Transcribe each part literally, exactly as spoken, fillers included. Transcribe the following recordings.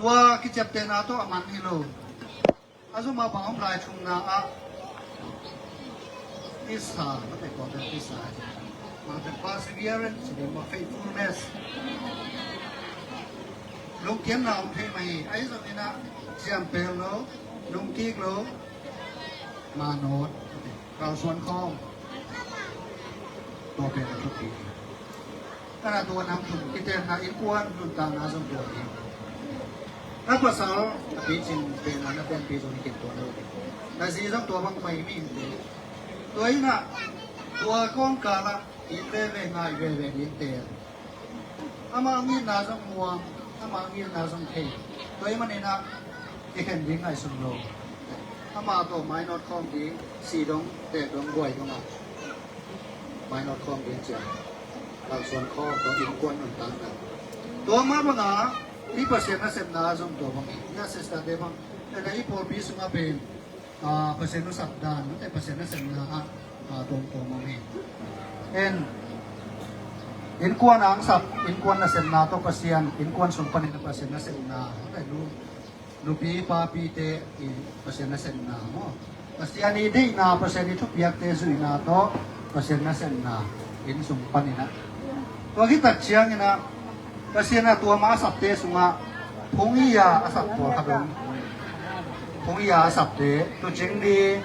Tua kiciaptehna tawh a man hi lo. A zumah bang om lai? Thumna ah tisa, mate, kawlten tisa, mangten perseverance, ding ma faithfulness. Lungkiamna om thei mah hi. Ahi zongin ah ciampel lo, lungkik lo, manawt, kalsuan khawm. Tua pen a thupi. Kana tua nam thum kitenna innkuan nuntakna zong tua hi. Na pasal a picin pen a na tenpi zong hi kei tua lo. Na zi zong tua bang mai mi hi. Tua hi na tua kawngkal ah it veve, ngai veve ding te. Amah ngitna zong muang, amah ngitna zong thei. Tua hi manin ah i khen ding ngaihsun lo. Amah tawh mainawt khawm ding, si dong, tek dong, guai dong ah mainawt khawm ding ciang, kalsuan khawm dong, innkuan nuntakna. Tua mah banga i Pasian nasepna zong tua bang hi. Na sister te bang, na i pawlpi sungah pen, ah, Pasian nasep dan, mate, Pasian nasepna ah, ah, tuamtuam om hi. En, innkuan angsap, innkuan nasepna tawh Pasian, innkuan sung panin Pasian nasepna, mate, nu, nupi papite i Pasian nasepna maw, Pasian i deihna, Pasian i thupiakte zuihna tawh Pasian nasepna, inn sung panin ah. Tua khit tak ciangin ah Pasian a tua mah a sapte sungah phung i a a sap pawlkhat om. Phung i a a sapte, tuucing ding,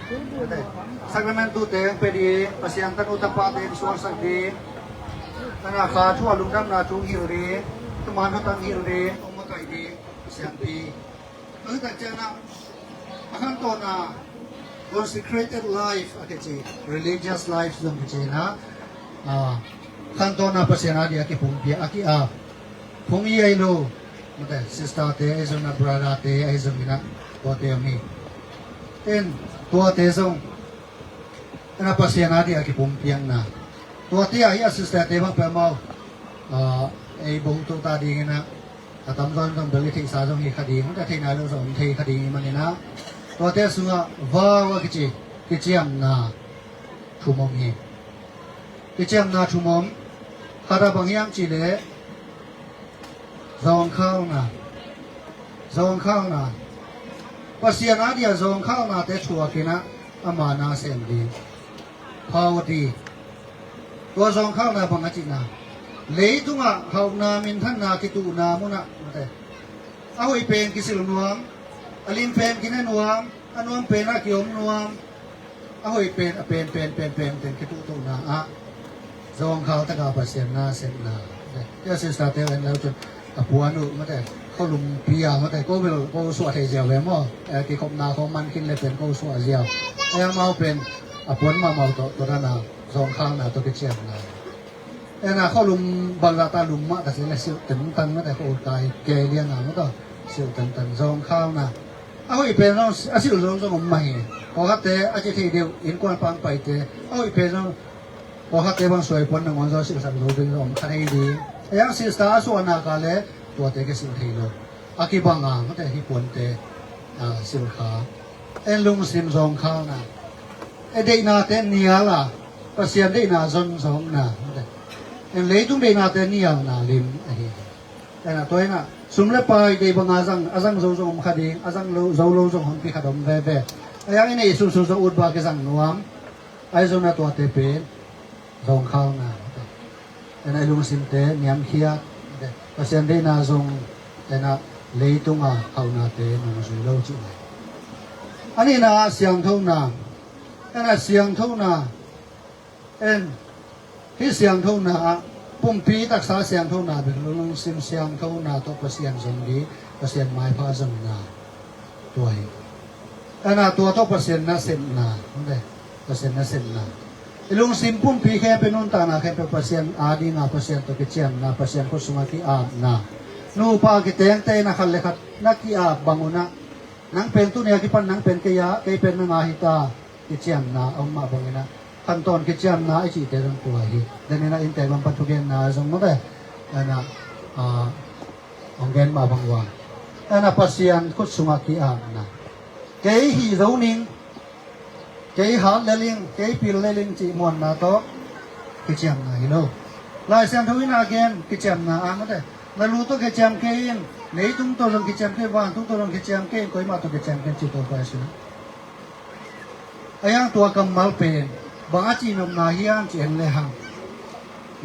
sakramentute pia ding, Pasian tanu tapate suaksak ding, tana kha thu a lungdamna thu hilh ding, thuman thutang hilh ding, om makaih ding, Pasian pi. Tua hi tak ciangin ah a khantawnna consecrated life a kici, religious life zong kici na, ah, khantawnna Pasian a ding a kipumpiak, a ki-ap. Phung i ahi lo, mate, sister te ahi zong, na brother te ahi zong in ah, tuate om hi. En, tuate zong, en, a Pasian a ding a kipumpiakna. Tuate ah hi a sister te bang peuhmah, ah, ei bawngtu ta dingin ah, a tamzaw in zong bel i theihsa zong hi kha ding, a theihna lo zong om thei kha ding i manin ah, tuate sungah vow a kici, kiciamna thum om hi. Kiciamna thum om. Khat ah bang hiam cih leh zawngkhalna. Zawngkhalna. Pasian a ding a zawngkhalnate thuakin ah ama na sem ding. Poverty. Tua zawngkhalna bang a cihna, leitungah hauhna, minthanna, kituhna munah, mate, a hoih pen kisilh nuam, a lim pen kine nuam, a nuam pen ah kiom nuam, a hoih pen, a pen pen pen pen pen kituhtuhna ah zawngkhal taka Pasian na sepna. Tua sister te en lo cun a puan uh, mate, khualumpi a, mate, ko bel ko suah thei ziau ve maw. Eh, kikhopna khawng man khin le pen ko suah ziau. Eh, amau pen a puan mahmah tawh, tua dana zawngkhalna tawh kiciamna. En, a khualum bangzah ta lum mah ta si le silh tengtang, mate, ko kai ke lianga, mate, silh tengtang zawngkhalna. A hoih pen zong a silh zo zong om mah hi. Pawlkhatte a ci thei deuh, innkuan pangpaite a hoih pen zong pawlkhatte bang suai puan nangawn zaw silhsak lo ding zong om kha thei ding. A yang silhsa a suahna ka le tuate kisilh thei lo. A kibang a, mate, hih puante, ah, silh kha. En, lungsim zawngkhalna. E, deihnate nial a, Pasian deihna zonzawngna. En, leitung deihnate nialna lim ahi. En, a tua in ah sum le pai deih banga zang, a zang zo zong om kha ding, a zang lo, zo lo zong honpi khat om veve. A yang i neih sunsun zong ut bak i zang nuam. Ahi zong a tuate pen zawngkhalna. En, a i lungsimte niamkhiat, Pasian deihna zong, en, a leitunga hauhnate nungzui lo cih lai. A nihna siangthona. En, a siangthona. En, hih siangthona ah pumpi taksa siangthona bek lo, lungsim siangthona tawh Pasian zong ding, Pasian maipha zonna. Tua hi. En, a tua tawh Pasian nasepna, mate, Pasian nasepna. I lungsim pumpi khempeuh, nuntakna khempeuh Pasian a dinga, Pasian tawh kiciamna, Pasian khut sungah ki-apna. Nupa kitengte in a khat le khat na ki-ap bang un ah, nang pen tuni a kipan nang pen kei a, kei pen nang a hi ta, kiciamna a om mah bangin ah, khantawn kiciamna i cihte zong tua hi. Denin ah innte bang pan thugenna zong, mate, en, a, a, hong gen mah bang uh a, en, a Pasian khut sungah ki-apna. Kei hih zo ning, kei hat lel ing, kei pil lel ing cih muanna tawh kiciamna hi lo. Lai Siangtho in a gen kiciamna ah, mate, na lu tawh kiciam kei in, Leitung tawh zong kiciam kei, vantung tawh zong kiciam kei, koimah tawh kiciam kei ci Topa Jesu. A yang tua kammal pen bang a cihnopna hiam cih en lehang,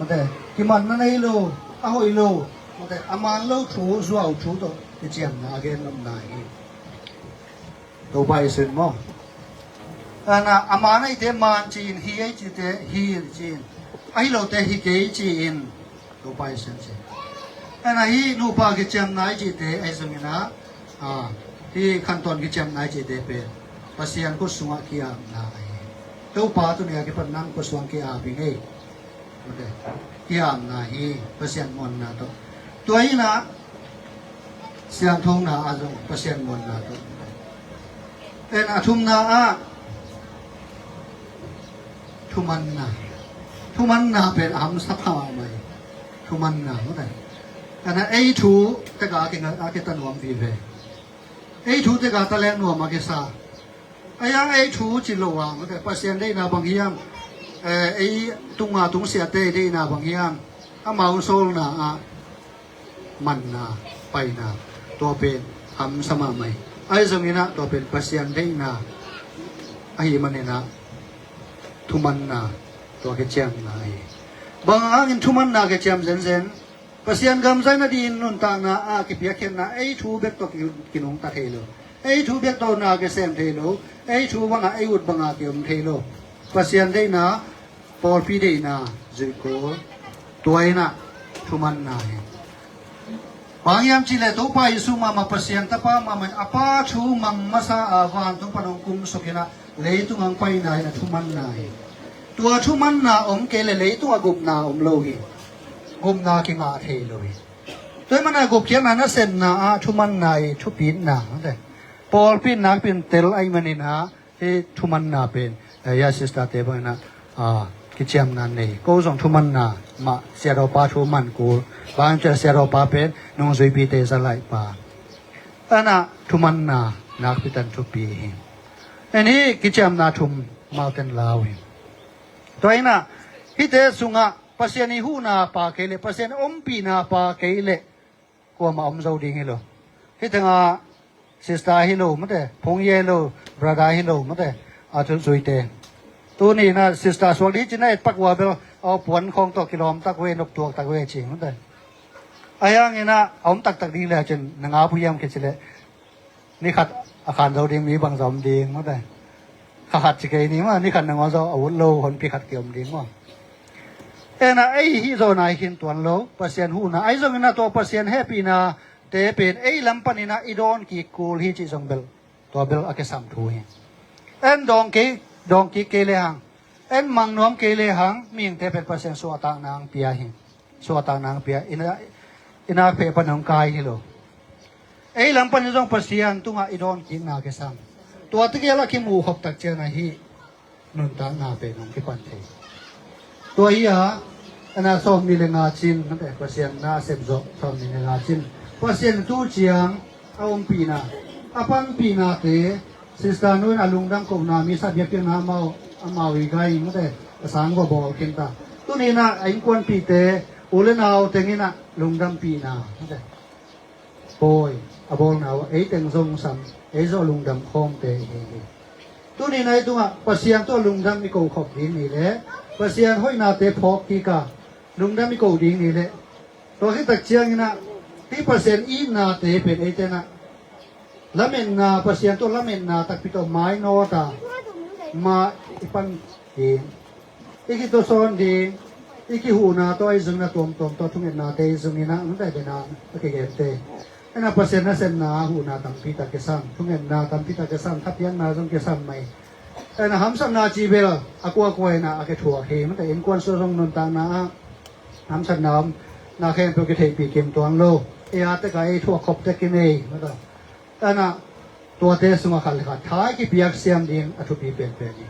mate, kimanna nei lo, a hoih lo, mate, a man lo thu, zuau thu tawh kiciamna a gennopna hi. Topa Jesu in maw. Ana, a man ahite man ci-in, hi ei cite hi ci-in, a hi lote hi kei ci-in, Topa Jesu in ci. Ana, hi nupa kiciamna i cite ahi zongin ah, a, hi khantawn kiciamna i cite pen Pasian khut sungah ki-apna ahi. Topa, tuni a kipat nang khut sungah ki-ap ing ei. Mate, ki-apna hi, Pasian muanna tawh. Tua hi-in ah siangthona ah zong Pasian muanna tawh. En, a thumna ah thumanna. Thumanna pen a hamsa pha mahmah hi. Thumanna, mate. Ana, ei thu tek a ki, a kita nuam vive. Ei thu tek a taleng nuam a kisa. A yang ei thu ci lo a, mate, Pasian deihna bang hiam, eh, ei tunga tungsiahte deihna bang hiam, amau sawlna ah manna, paina, tua pen hamsa mahmah hi. Ahi zongin ah tua pen Pasian deihna ahih manin ah thumanna, tua kiciamna ahi. Bang hangin thumanna kiciam zenzen? Pasian gam zaina dingin nuntakna ah kipiakkhiatna, ei thu bek tawh ki, kinungta thei lo. Ei thu bek tawh na kisem thei lo. Ei thu bangah, ei ut bangah kiom thei lo. Pasian deihna, pawlpi deihna zuih kul. Tua in ah thumanna hi. Bang hiam cih leh Topa Jesu mahmah, Pasian Tapa mahmah, a Pa thu mang masa a vantung pan hong kumsuk in ah leitung hong paina in ah thumanna hi. Tua thumanna om kei leh leitung ah gupna om lo hi. Gupna kingah thei lo hi. Tua ahih manin ah gupkhiatna nasepna ah thumanna i thupitna, mate, pawlpi in nakpi in tel ahih manin ah, hih thumanna pen, eh, ya sister te bangin ah, ah, kiciamna nei. Ko zong thumanna mah, Sia Daw Pa thu man kul. Bang hang hiam cih leh Sia Daw Pa pen nungzuipite zalaihpa. Ana, thumanna nakpi tak in thupi hi. En, hih kiciamna thum mauten lau hi. Tua in ah hihte sungah Pasian i huhna pha kei leh, Pasian ompihna pha kei leh, kuamah om zo ding hi lo. Hih tengah sister hi lo, mate, phungye hi lo, brother hi lo, mate, a thuzuite. Tuni in ah sister suak ding ci-in a etpak uh a bel, aw, puan khawng tawh kilawm tak ve, nop tuak tak ve ci, mate. Ahi hangin ah a om taktak ding leh cin, na ngap uh hiam kici leh, ni khat a khan zo ding mi bangzah om ding, mate. Kha khat ci kei ni maw, ni khat nangawn zaw a ut lo honpi khat kiom ding maw. En, a ei hih zawhna hi khin tuan lo, Pasian huhna. Ahi zongin ah tua Pasian hehpihna te pen ei lam panin ah i dawn kik kul hi cih zong bel, tua bel a kisam thu hi. En, dawng kei, dawng kik kei lehang, en, mang nuam kei lehang, mihingte pen Pasian suahtakna hong pia hi. Suahtakna hong pia, i na, i nakpi pan hong kai hi lo. Ei lam panin zong Pasian tungah i dawn kikna kisam. Tua tegel a kimuh khop tak ciang ah hih nuntakna pen hong kipan thei. Tua hi a, a na sawmnih le nga cin, mate, Pasian na a sep zawh sawmnih le nga cin. Pasian tu ciang a ompihna, a panpihnate, sister nu in a lungdam kohna, misa biakpiakna amau, amau i gai, mate, a sang va bawl khin ta. Tuni in ah a innkuanpihte, u le nau teng in ah lungdampihna, mate, Pawi, a bawlna uh ei teng zong sam, ei zawh lungdam khawmte i hi hi. Tuni in ah ei tungah Pasian tawh lungdam i ko khop ding ni leh, Pasian hoihnate phawk kik a lungdam i ko ding ni leh, tua khit tak ciangin ah hih Pasian itnate pen eite in ah lametna, Pasian tawh lametna takpi tawh mainawt a, mah i pan ding, i kitusawn ding, i kihuhna tawh, i zungna tuamtuam tawh, thungetnate i zungin ah, hong dai dena a kigente. En, a Pasian nasepna huhna tampi tak kisam, thungetna tampi tak kisam, thapiakna zong kisam mai. En, a hamsatna cih bel a kuakua in ah a kithuak hi, mate, innkuan sung zong nuntakna ah hamsatna om, na khempeuh kitheihpih kim tuan lo. Ei a tek a ei thuak khop tek i nei, mate. En, a tuate sungah khat le khat tha i kipiak siam ding a thupi penpen hi.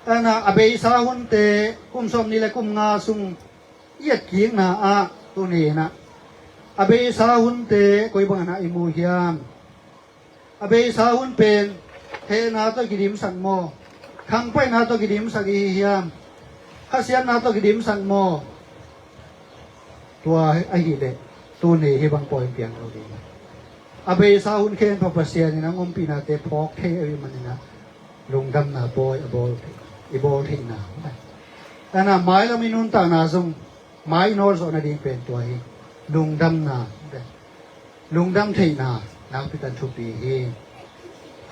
En, a beisa hunte, kum sawmnih le kum nga sung i etkikna ah tuni in ah a beisa hunte koi bangin ah i mu hiam? A beisa hun pen hehna tawh kidimsak maw? Khangpaihna tawh kidimsak i hi hiam? Khasiatna tawh kidimsak maw? Tua ahih leh tuni hih bang pawi piang lo ding. A beisa hun khempeuh Pasian in a hong ompihnate phawk thei ahih manin ah lungdamna pawi a bawl, i bawl theihna. Ahi zongin mailam i nuntakna zong mai i nawt zawh nading pen tua hi. Lungdamna, lungdam theihna nakpi takin thupi hi.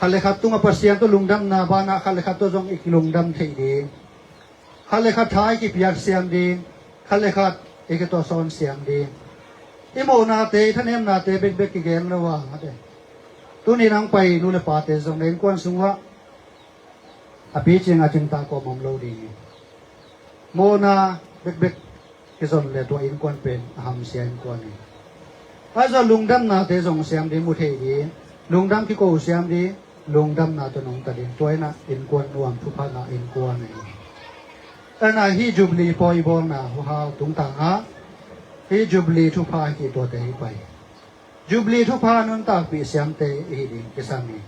Khat le khat tungah Pasian tawh lungdamna banah khat le khat tawh zong i lungdam theih ding. Khat le khat tha i kipiak siam ding, khat le khat i kitawsawn siam ding. I mawhnate, i thanemnate bekbek kigen lo a, mate. Tuni nang pai nu le pate zong na innkuan sungah a picing a cingtak kawm om lo ding hi. Mawhna bekbek kizon le tua innkuan pen a hamsia innkuan hi. Ahi zongin lungdamnate zong siam ding, mu thei ding, lungdam kiko siam ding, lungdamna tawh nungta ding, tua in ah innkuan nuam, thupha ngah innkuan ahi. Ahi zongin hih Jubilee pawi i bawlna huhau tungtangah hih Jubilee thupha hi, tuate hi pai. Jubilee thupha nuntakpih siamte i hih ding kisam hi.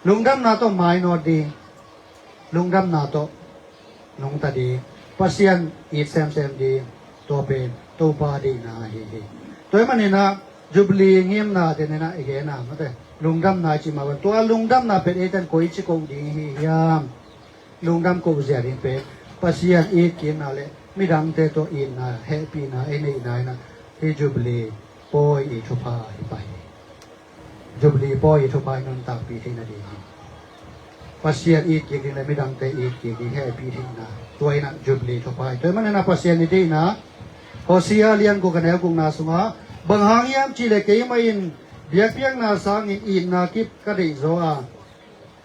Lungdamna tawh mainawt ding, lungdamna tawh nungta ding, Pasian it semsem ding, tua pen Topa deihna ahi hi. Tua ahih manin ah Jubilee ngimna den in ah i gen a, mate, lungdamna i cih mah bang, tua lungdamna pen eite'n koici koh ding i hi hiam? Lungdam kohzia ding pen Pasian itkikna le midangte tawh itna, hehpihna i neihna in ah hih Jubilee pawi i thupha hi pai hi. Jubilee pawi i thupha i nuntakpih theihna ding hi. Pasian itkik ding le midangte itkik ding, hehpih theihna, tua in ah Jubilee thupha hi. Tua ahih manin ah Pasian i deihna, Hosea lian guk a neu gukna sungah, bang hang hiam cih leh keimah in biakpiakna sangin itna kip ka deihzaw a,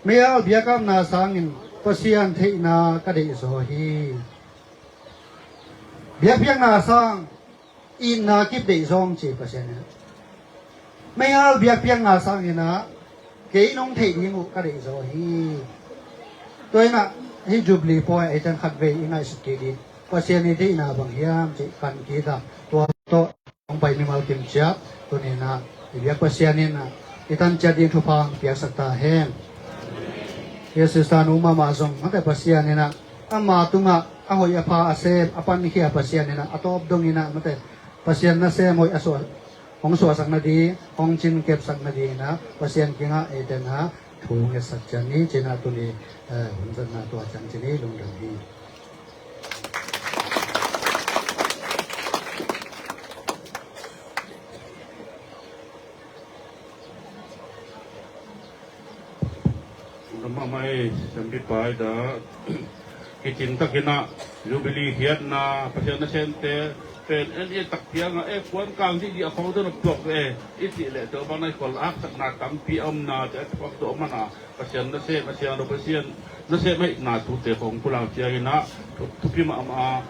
meihal biakpiakna sangin Pasian theihna ka deihzaw hi. Biakpiakna sang itna kip deihzaw, ci Pasian in. Meihal biakpiakna sangin ah kei nong theih ding uh ka deihzaw hi. Tua in ah hih Jubilee pawi ah eite'n khatvei i ngaihsut kik ding, Pasian i deihna bang hiam cih kan kik a, tua tawh hong pai mimal kim ciat, tuni in ah i biak Pasian in ah i tan ciat ding thupha hong piaksak ta hen. Hih sister nu mahmah zong, mate, Pasian in ah ama tungah a hoih a pha a sem a pankhia Pasian in ah a tawp dong in ah, mate, Pasian nasem hoih a suah, hong suahsak nading, hong cinkepsak nading in ah Pasian kiangah eite'n ah thu ngetsak ciat ni, ci-in ah tuni, eh, hun zatna tua ciang ci ni, lungdam hi. Lungdam mahmah ei, siampi pa i ta. Kicing takin ah Jubilee khiatna, Pasian nasemte pen en i tak ciangah, eh, kuan kang dih dih a khong tawh na puak ve, i cih leh tua bang a i khual aksakna tampi a omna te a thuak tawh om a, Pasian nasem, a siangtho Pasian nasem ahihna thute khong pulak ciangin ah thu, thupi mahmah a,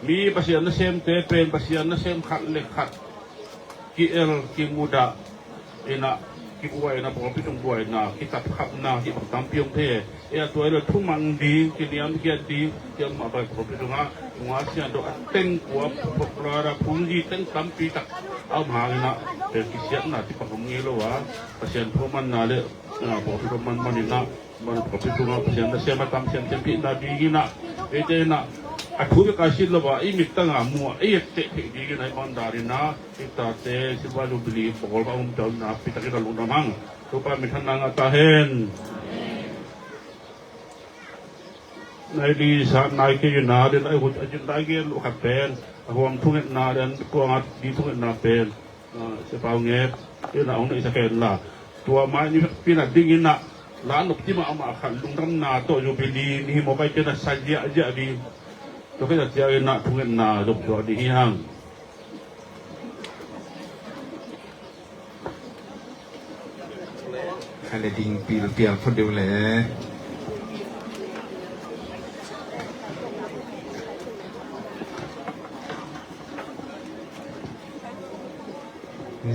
mi Pasian nasemte pen Pasian nasem khat le khat ki-el, kimudah in ah, kibuaina, pawlpi sung buaina, kitapkhapna, hih bang tampi om thei e. Eh, a tua hi lo thumang ding, kiniamkhiat ding, kiam mah pai pawlpi sungah, nunga siangtho a teng kua, popular a phungzi teng tampi tak a om hangin ah, eh, kisiatna ci bang om ngei lo a, Pasian thu manna le, ah, pawlpi thu man, man in ah, man pawlpi sungah Pasian nasem a tam siamsiam hihna dingin ah, eite in ah, a thu bek a sit lo a, i mittang a mu a, i etteh theih dingin ah, i mandarin ah, i tate Silver Jubilee bawl a om tawh nakpi takin a lungdam hang. Topa minthanna ngah ta hen. Nai li sa nai kei na den ai hut a jin nai gen lu khat pen a huam thungetna den kuang a di thungetna pen, ah, Sia Pau Nget in ah hong neihsak hen la. Tua mai ni pi na dingin ah la nop ci mahmah khat lungdamna tawh Jubilee ni hi mawk ai, ken a sa ziahziah ding. Tua khit a ciangin ah thungetna zop zuah ding hi hang. Kha le ding pilpial phot deuh le.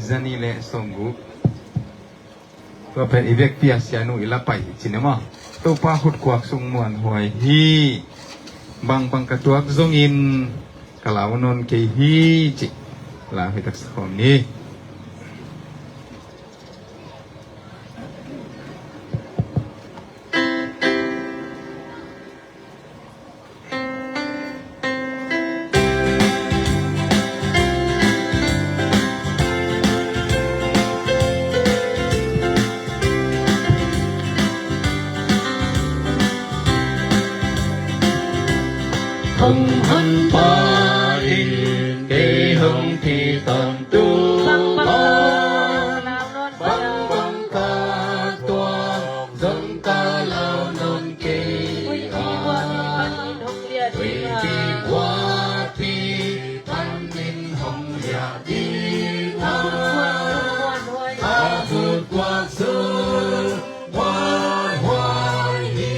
Zani le sawmguk. Tua pen i vekpi a sianu i la pai hi cin e maw. Topa hutkuak sung muanhuai hi. Bangbang ka tuak zongin ka lau nawn kei hi ci. Lau hi taksa khawm ni. Hong honpa in kei hong phi tawntung, bangbang ka tuak zong ka lau nawn kei a. Tuipi guapi panin hong liah ding a, a khut kuak sung muanhuai hi.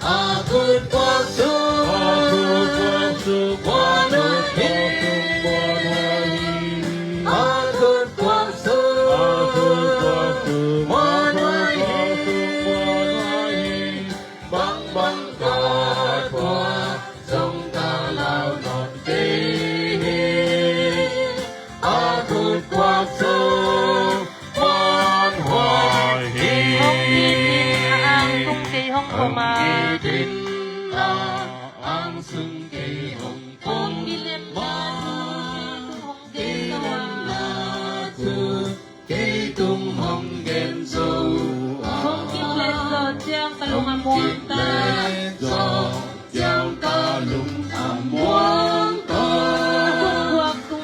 A khut kuak sung muanhuai hi. A khut kuak sung muanhuai hi. Bangbang ka tuak zong ka lau nawn kei hi. A khut kuak sung muanhuai hi. Hong it in a ang tung kei hong om a. Hong it in a ang sung kei hong om a. Hong kilem na thu kei tung hong gen zo a. Hong kiplet zawh ciang ka lung a muang ta. Hong kiplet zawh ciang ka lung a muang ta.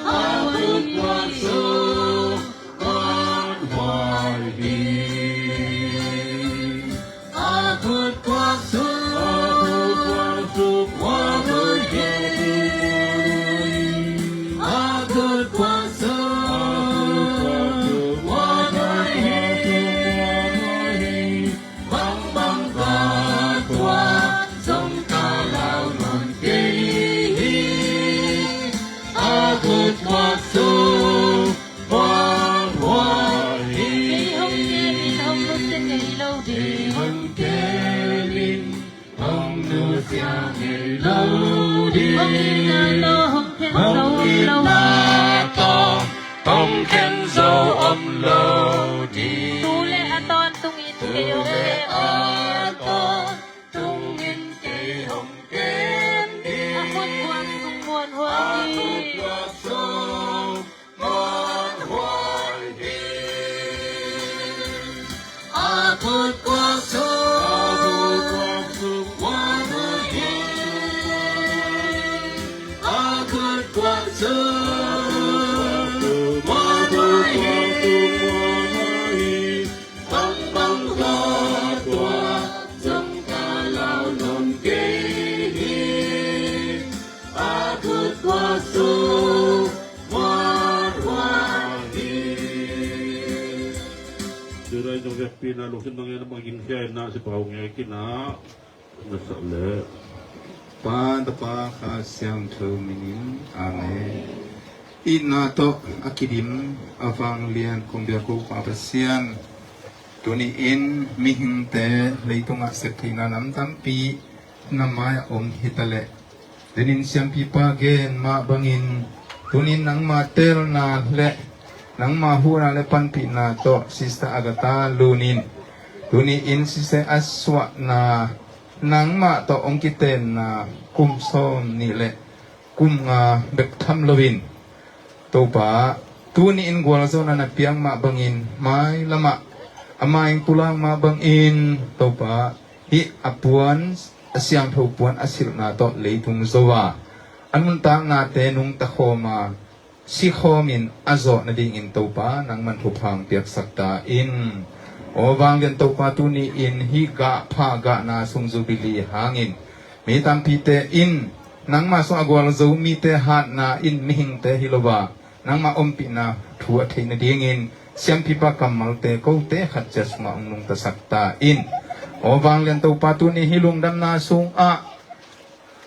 A khut kuak sung muanhuai hi. A khut kuak sung muanhuai hi. A khut kuak sung muanhuai hi. Bangbang ka tuak zong ka lau nawn kei hi. A khut kuak sung muanhuai hi. Kei hong kem in hong nusia kei lo ding. Kei hong kem in hong nusia kei lo ding. Hong itna tawh hong khen zo om lo ding. Hong itna tawh hong khen zo om lo ding. Tu le a tawntungin kei hong kem ding. Tu le a tawntungin kei hong kem ding. A khut kuak sung muanhuai hi. A khut kuak sung muanhuai hi. A khut kuak sung muanhuai hi. A khut kuak sung muanhuai hi. Bangbang ka tuak zong ka lau nawn kei hi. A khut kuak sung muanhuai hi. Tua lai zong vekpi in a lungsim nang en a bangin hiai na si pau ngai kina. Na sa le. Pa, Tapa, Kha Siangtho minin. Amen. Itna tawh a kidim a vanglian kong biak uh Pa Pasian, tuni-in mihingte leitungah sep theihna nam tampi na mai-ah om hi ta leh, tuni-in siampipa gen mah bangin, tuni-in nangma teelna le nangma huhna le panpihna tawh Sister Agatha Lun in, tuni-in Sister a suahna nangmah tawh hong kitenna kum sawm nih le kum nga bek tham loin, Topa, tuni-in gualzawhna na piak mah bangin, mailamah a mai pulak mah bangin, Topa, hih a puan, a siangtho puan a silhna tawh leitung zo a, a nuntaknate nungta khawm a, sikhawmin a zawh nadingin Topa nangman thupha hong piaksak ta in. Aw vanglian Topa, tuni-in hih gah pha gahna sung Jubilee hangin mi tampite in nangmah sung a gualzo mite hatna in mihingte hi lo a, nangmah ompihna thu a theih nadingin siampipa kammalte kote khat ciat sungah hong nungtasak ta in. Aw vanglian Topa, tuni hih lungdamna sungah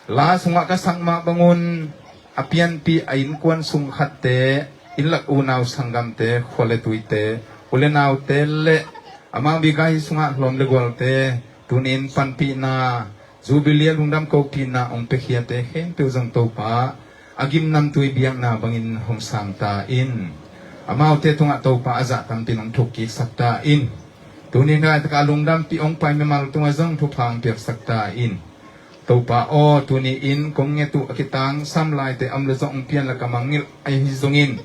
la sungah ka sak mah bangun a pianpih a innkuan sung khatte, inn lak unau sanggamte, khua le tuite, u le naute le amau bigai sungah lawm le gualte, tuni-in panpihna Jubilee a lungdam kopihna hong piakhiate khempeuh zong Topa a gimnamtui biakna bangin hong sang ta in. Amaute tungah Topa a zah tampi in hong thukkiksak ta in. Tuni-in laitakah a lungdampih hong pai mimal tungah zong thupha hong piaksak ta in. Topa aw, tuni-in kong nget uh a kitangsam laite a om le zong hong pian le ka mangngilh ahi zongin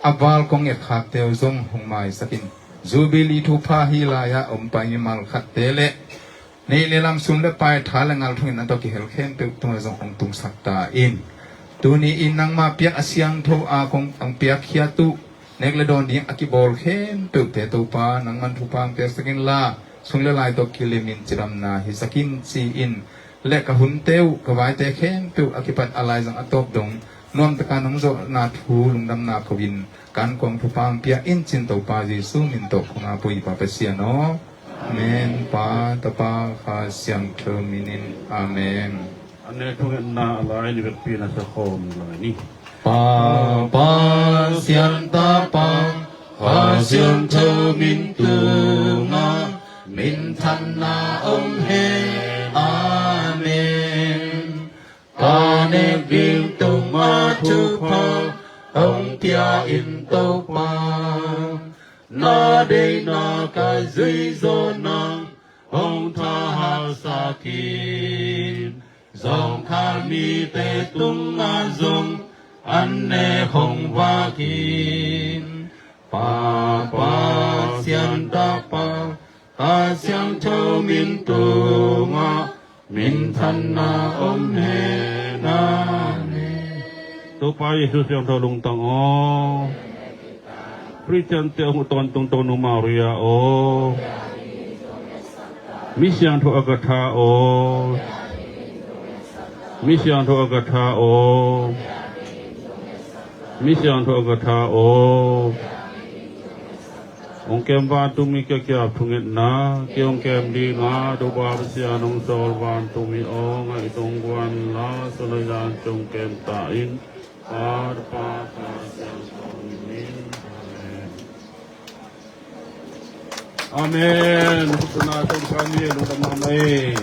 a val kong ngetkhakte uh zong hong maisak in. Jubilee thupha hih lai-ah om pai mimal khatte le Neih le lam, sum le pai, tha le ngal, thungetna tawh kihel khempeuh tungah zong hong tungsak ta in. Tuni in nangmah piak a siangtho a kong hong piakkhiat uh, nek le dawn ding a kibawl khempeuhte Topa nangman thupha hong piaksak inla, sung le lai tawh kilimin cidamna hisak in ci-in, le ka hunte uh, ka vaite khempeuh a kipat a laizang a tawp dong nuamtaka nong zawhna thu lungdamna ko-in, kan kong thupha hong pia in cin Topa Jesu min tawh kong ap uh hi Pa Pasian aw. Amen. Pa, Tapa, Kha Siangtho minin. Amen. An ne thungetna a lai ni vekpi na sa khawm lai ni. Pa, Pa, Sian Tapa, Kha Siangtho min tungah minthanna om hen. Amen. Ka nek ding tungah thupha hong pia in Topa, na deihna ka zuih zawh nang hong thahak sak in. Zawngkhal mite tungah zong an nek hong vak in. Pa, Pa, Sian Tapa, Kha Siangtho min tungah minthanna om hen. Amen. Topa Jesu siangtho lungtang aw. Khristiante hong tawntung Tonu Maria aw. Mi siangtho Agatha aw. Mi siangtho Agatha aw. Mi siangtho Agatha aw. Hong kem vantungmi kiakiap thungetna, kei hong kem dinga Topa Pasian hong sawl vantungmi aw, ngaihtung guan la, sun le zan ciang kem ta in. Pa, Pa, Kha Siangtho min. Amen. Amen. Khutna tawh kan ni, lungdam mahmah e.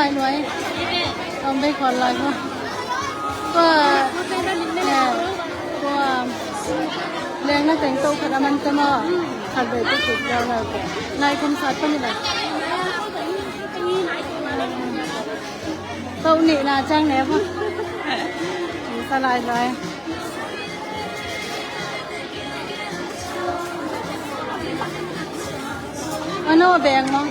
Lai nuai. Om bei khol lai ko. Ko, eh, ko, leng na teng to khat a man te maw. Khat bei tu kut lai lai ko. Lai kum sat pa ni lai. To ni na chang ne ko. Sa lai lai. Ano beng mo?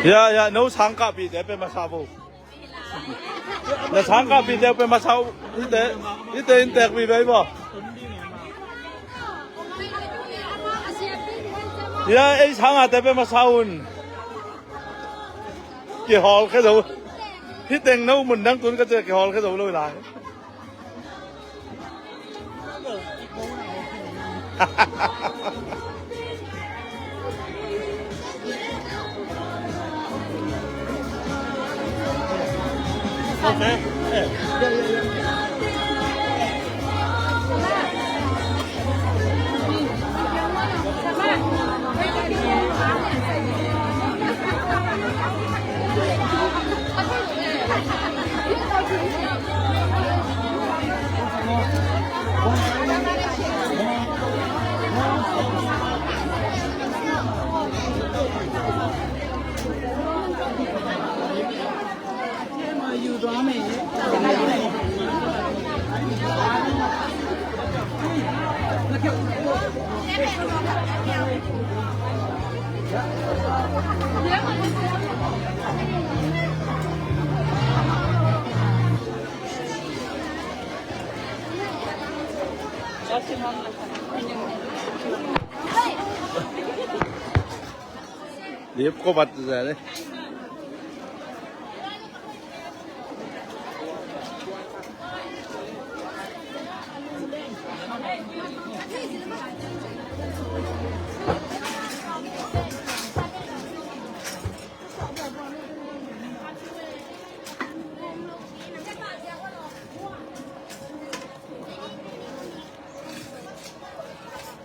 Ya, ya, no sangkahpihte pe masa bo. Na sangkahpihte pe masa uh. Hihte, hihte inntek vive maw. Ya, ei sangahte pe masa un. Kihawl khe zo. Hih teng no mun dang tun ka ci a kihawl khe zo lo lai. Liep ko bat zane.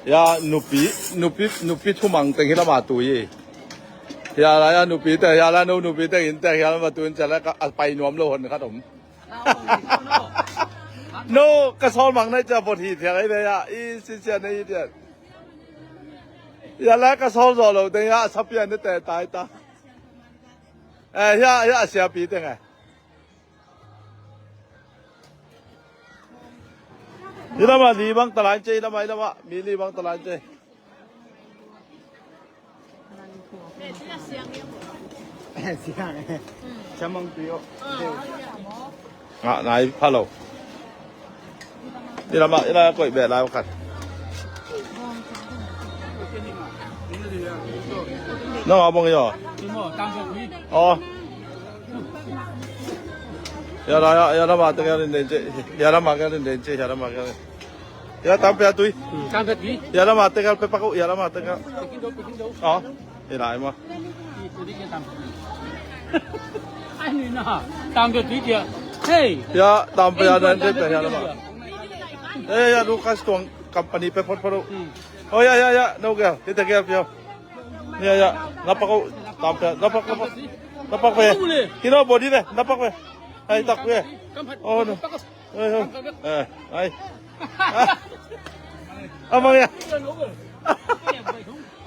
Ya, nupi, nupi, nupi thumang teng hi lama tui hi. Ya la, ya nupi te, ya la no nupi te in te, ya lama tui in te la ka, a pai nuam lo hon khat om. No, ka sawl mang nai ca bot hi thial ai ve ya, i si sia nei hi thial. Ya la ka sawl zo lo te ya, a sapia ne te tai ta. Eh, ya, ya siapi te ngai. Hi lama li bang talain ce, hi lama, hi lama mi li bang talain ce. Siang. Siang. Siang mang tui oh. Ngah nai pha lo. Hi lama, hi lama koih beh lai khat. Nang a bang yo. Oh. Ya la, ya, ya lama te kal in den ce. Ya lama kal in den ce, ya lama kal. Ya tam pe a tui. Tam pe tui. Ya lama te kal pe pak uh, ya lama te kal. Oh. Hi lai ma. Ai ni na. Tam pe tui dia. Hey. Ya tam pe a den ce pe ya lama. Eh, ya Lucas tuang company pe phot phot uh. Oh ya, ya, ya. No kal. Hi te kal pe. Ya, ya. Na pak uh. Tam pe. Na pak, na pak. Na pak pe. Kino body pe. Na pak pe. Ai tak pe. Oh no. Ai, ai. Ai. Amang ya.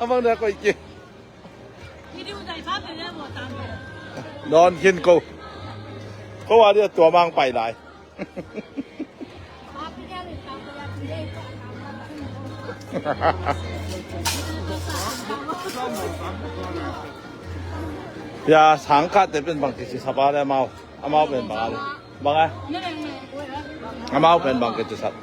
Amang dah koih ki. Don khin ko. Ko a dia tua mang pai lai. Ya, sangkah te pen bang kisi sapa le mau. Amau pen bang a le. Bang a. Amau pen bang kei tusat.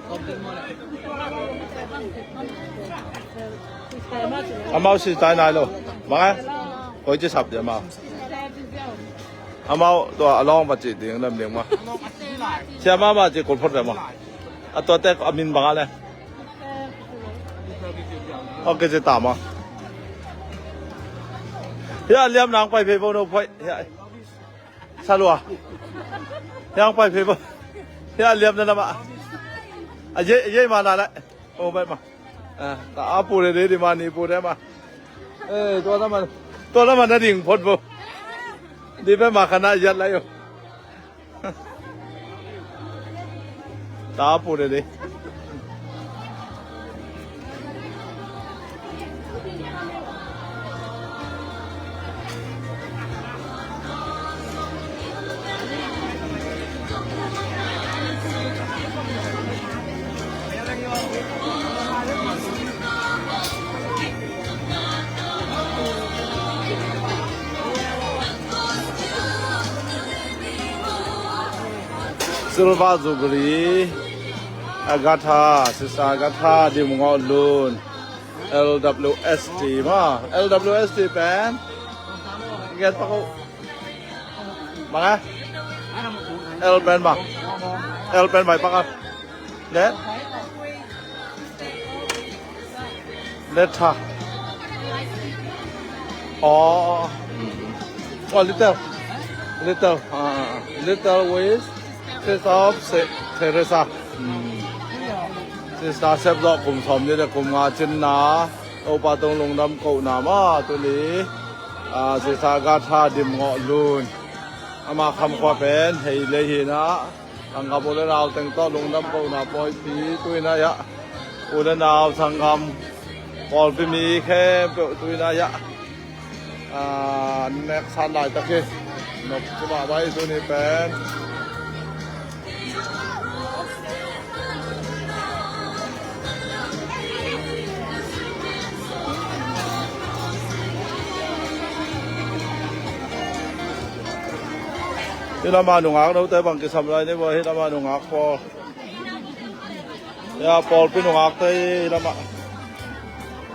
Amau si tai nai lo. Bang a. Koi ci sap dia amau. Amau tua a long ba ci ding lam ding ma. Sia ma ma ci kul phot le ma. A tua te a min bang a le. Ok ci ta ma. Hia liam nang pai phei bo no phoi. Hia. Salua. Yang pai phei ba. Yang liam na na ma. A ye ye ma na la. O bai ma. A ta a pu de de di ma ni pu de ma. Eh, tua na ma. Tua na ma na ding phot bo. Di bai ma khana yat la yo. Ta pu de de. Silver Jubilee, Agatha, Sister Agatha Dim Ngawh Lun, L W S T ma, L W S T pen. Get pa ko. Bang a? L pen bang. L pen bang pa ka. Let. Let ha. Oh. Oh, little. Little. Ah, little with Sister of Saint Teresa. Hmm. Sister sep zawh kum sawm ni le kum nga cinna. Topa tung lungdam kohna ma tuni. Ah, Sister Agatha Dim Ngawh Lun. Ama kham khua pen hei lei hi na. Sanggam u le nau teng tawh lungdam kohna pawipi tuina ya. U le nau sanggam pawlpi mi khempeuh tuina ya. Ah, nek san laitak hi. Nop cimah bai tuni pen. Hih lamah nungak note bang kisam lai ni bua, hih lamah nungak pawl. Ya, pawlpi nungakte hih lamah.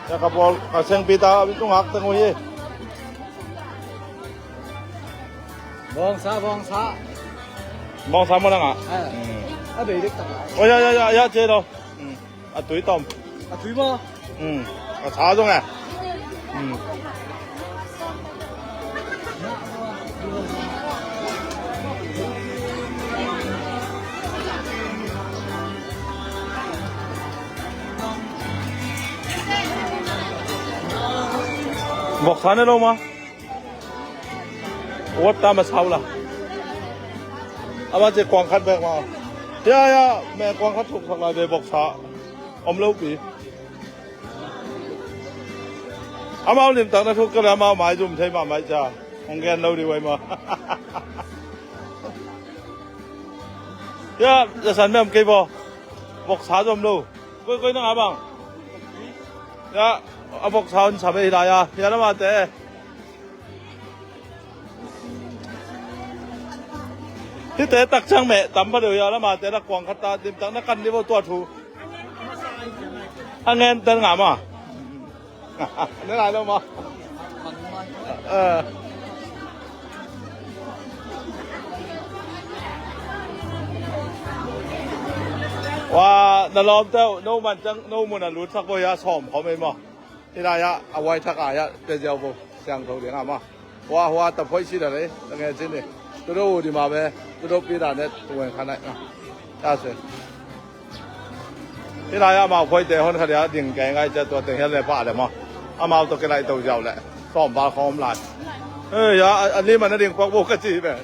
Ya, ka pawl, ka sengpi ta nungakte ngui hi. Bawngsa, bawngsa. Bawngsa maw nang ah? Eh. Hmm. A bei dek tak lai. Oh, ya, ya, ya, ya, cia lo. Hmm. A tui tawm. A tui maw? Hmm. A sa zong eh. Hmm. Voksa ne lo maw? Wat ta ma sau la. Ama ci kuang khat bek ma. Ya, ya, me kuang khat thuk sak lai ve, voksa om lo pi. Amau limtak na thuk ka le amau mai zum thei mahmah cia. Hong gen lo dih vai maw. Ya, ya san mem kei baw. Voksa zom lo. Koi, koi nang a bang. Ya, a voksa hon sa ve hi lai a. Ya, lamate. Hihte tak ciang meh tam pha deuh hi a, lamate na kuang khat ta dim tak na kan dih bo tua thu. A ngen ten ngam a. Ne lai lo maw? Eh. Wa, na lawmte uh, no man ciang, no mun a lutsak bo hi a, sawm khawm ei maw? Hih lai-ah a huaithak ai-ah pia ziau bo siangtho ding a mah. Hua hua ta phoih si da lei ta nge cin ni. Tudo uh di ma ve, tudo pi da ne tuwen kha nai. Ta se. Hih lai-ah amau phoihte hon kha dia ding kei ngai cia tua teng hian le pah le maw. Amau tawh kilaih to ziau le sawm val khawm lai. Ei, a, a lim a na ding puak bo ka ci ve.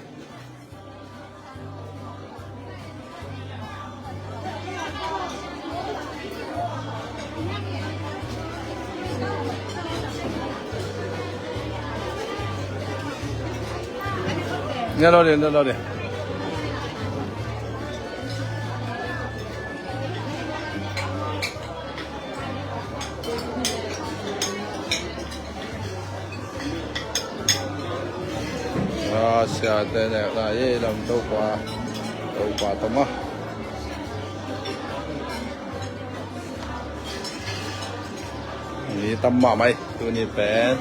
Nia lo de, nia lo de. A, siate nek lai ei lam Topa, Topa tama. Mi tam mahmah ei tuni pen.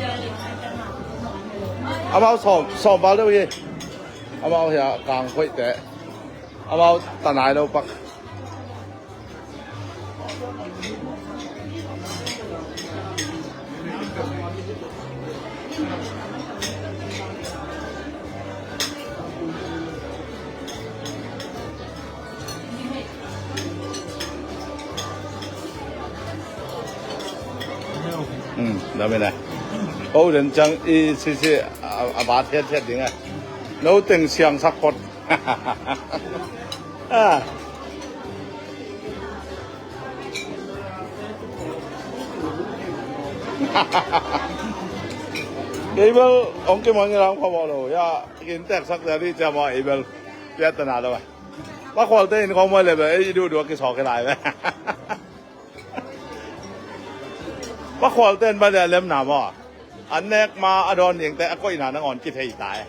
Amau sawm, sawm val deuh hi. Amau hia kang khoihte. Amau tanai lo pak. Hmm, dam ina. Oh, den ciang i sisi a, a bat hiat hiat ding a. No teng siang sak phot. Ah. Abel, ong ke mong ilang pa mo lo. Ya, kin tek sak dari jama Abel. Piat na lo. Pa khual te in kong mo le be, ei du du ki sok lai be. Pa khual te in ba le lem na mo. An nek ma a don ding te a koihna nangawn kithei ta e.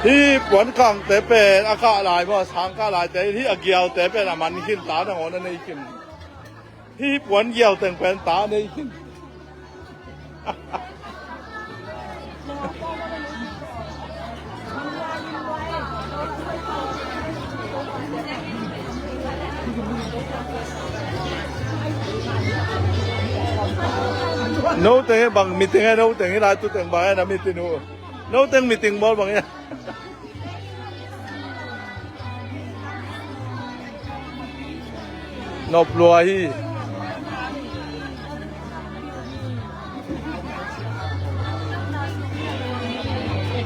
Hih puan kangte pen a kah lai maw, sang kah laite, hih a gialte pen a man khin ta nangawn a nei khin. Hih puan gial teng pen ta nei khin. No teng bang meeting e, no teng hi lai tu teng bang e na meeting uh. No teng meeting bawl bang e. Nop lua hi.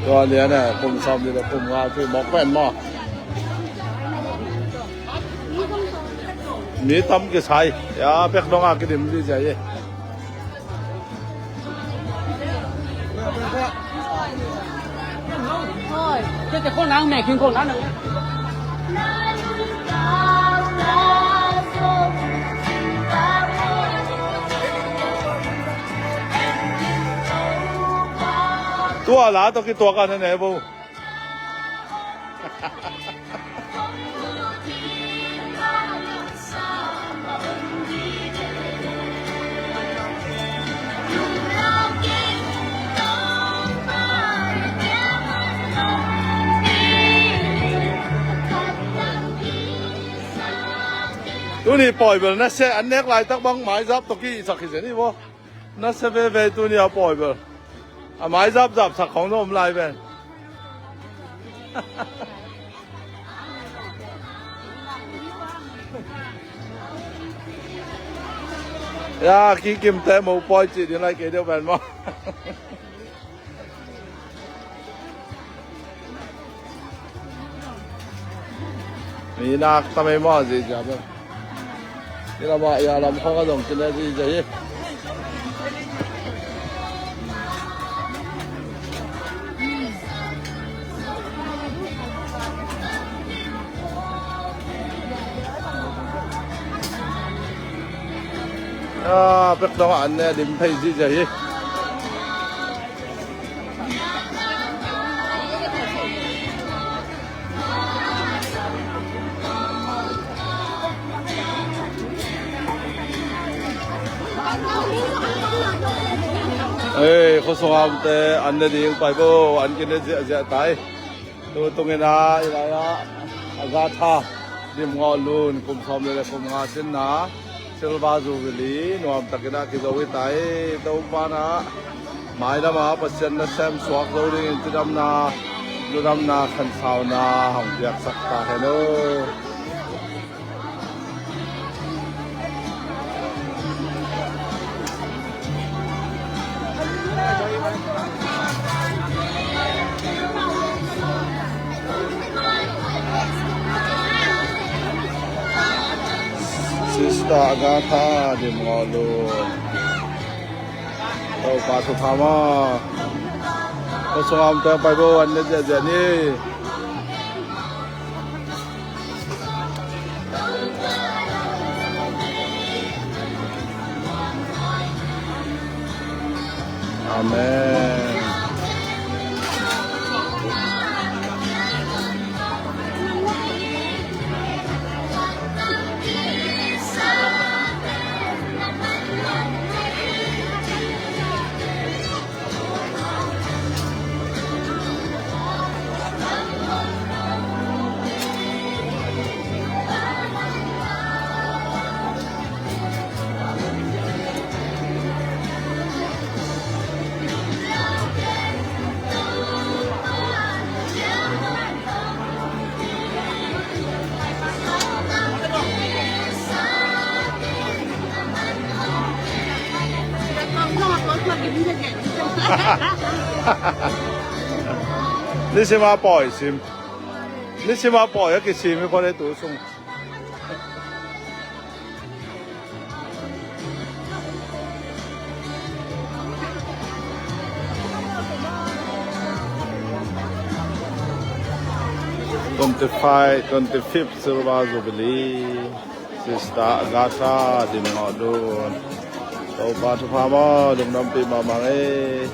Tua lian a kum sawm li le kum nga tui mawk pen maw. Mi tam kisai. Ya, pek dong a kidim di zia ye. Tua la tawh kituak a na ne bo. Tuni pawi bel na se an nek laitak bang maizap tawh ki isak hi zen hi bo. Na se veve tuni a pawi bel. A maizapzap sak khong na om lai ven. Ya, kikimte mo pawi cih ding lai kei deuh ven maw. Mi nak tamei maw zia zia bel. Hi lamah ya lam khong a zong kine zia zia hi. Ah, pek dong an ne dim phei zia zia hi. Ei, khuasung a omte an ne ding pai bo, an kine ziahziah tai. Tu tungin a i lai ah a za tha dim ngawh lun kum sawm le le kum nga sinna Silver Jubilee nuamtakin a kizo hi ta hi. Topa na mailam a Pasian nasem suak zo dingin cidamna ludamna khansauna hong piaksak ta hen aw. Sister Agatha dim ngawh lun. Topa thupha maw. Khuasung a omte pai bo, an ne ziahziah ni. Amen. Nisim a pawi sim. Nisim a pawi a kisim i khua le tu sung. Twenty-five, twenty-fifth Silver Jubilee. Sister Agatha dim ngawh lun. Topa thupha maw, lungdampih mahmah ei.